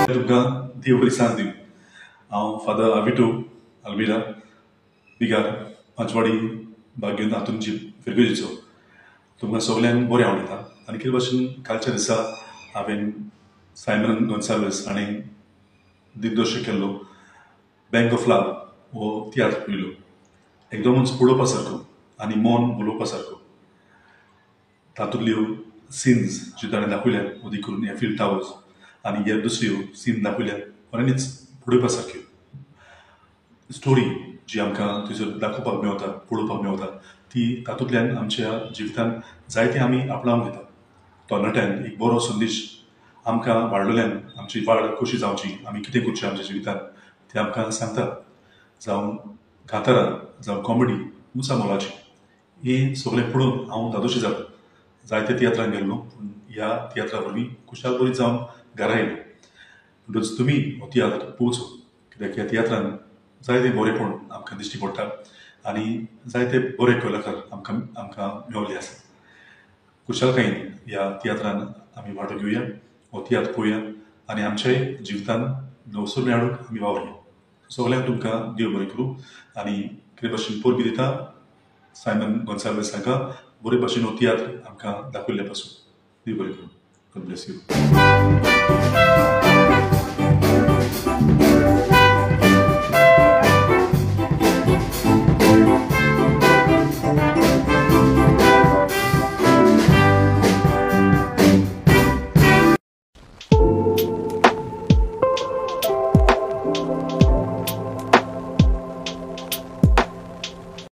तुमकां देव बरी सांज दिवं. हांव फादर आविटो आल्मिरा, बिगार, पांचवाडी बागेन हातूंची फिरगेजीचो. तुमकां सगल्यांक बरें आवडटा. आनी कितें भाशेन कालच्या दिसा हांवें सायमन गोन्साल्वीस हाणें दिग्दर्शक केल्लो बँक ऑफ लव हो तियात्र पळयलो. एकदमच पळोवपा सारको आनी मन भुलोवपा सारको. तातूंतल्यो सिन्स ज्यो ताणें दाखयल्यात, अदीक करून एफिल टावर्स आनी ह्या दुसऱ्यो सीन दाखयल्यात, खऱ्यांनीच पळोवपा सारक्यो. स्टोरी जी आमकां थंयसर दाखोवपाक मेवता, पळोवपाक मेवता, ती तातूंतल्यान आमच्या जिवितान जायते आमी आपणावन घेता. तरणाट्यांक एक बरो संदेश आमकां वाडलेल्यान आमची वाड कशी जावची, आमी कितें करचें आमच्या जिवितान तें आमकां सांगता. जावं कांतारां, जावं कॉमेडी, उंचा मोलाची, हें सगळें पळोवन हांव धादोशी जालो. जायते तियात्रांक गेल्लो, पूण ह्या तियात्रा वरवीं खुशाल बरी जावन घरा येयलो. म्हणटच तुमी हो तियात्र पळोवचो, कित्याक ह्या तियात्रान जायते बरेपण आमकां दिश्टी पडटा आनी जायते बरे कलाकार आमकां मेवल्ले आसा. खुशालकायेन ह्या तियात्रान आमी वांटो घेवया, हो तियात्र पळोवया आनी आमच्याय जिवितान नवसर हाडूंक आमी वावरुया. सगल्यांक तुमकां देव बरें करूं आनी कितें भाशेन परबीं दिता सायमन गोन्साल्वीस हांकां बरे भाशेन हो तियात्र आमकां दाखयल्ले पासून. देव बरें करूं. God bless you.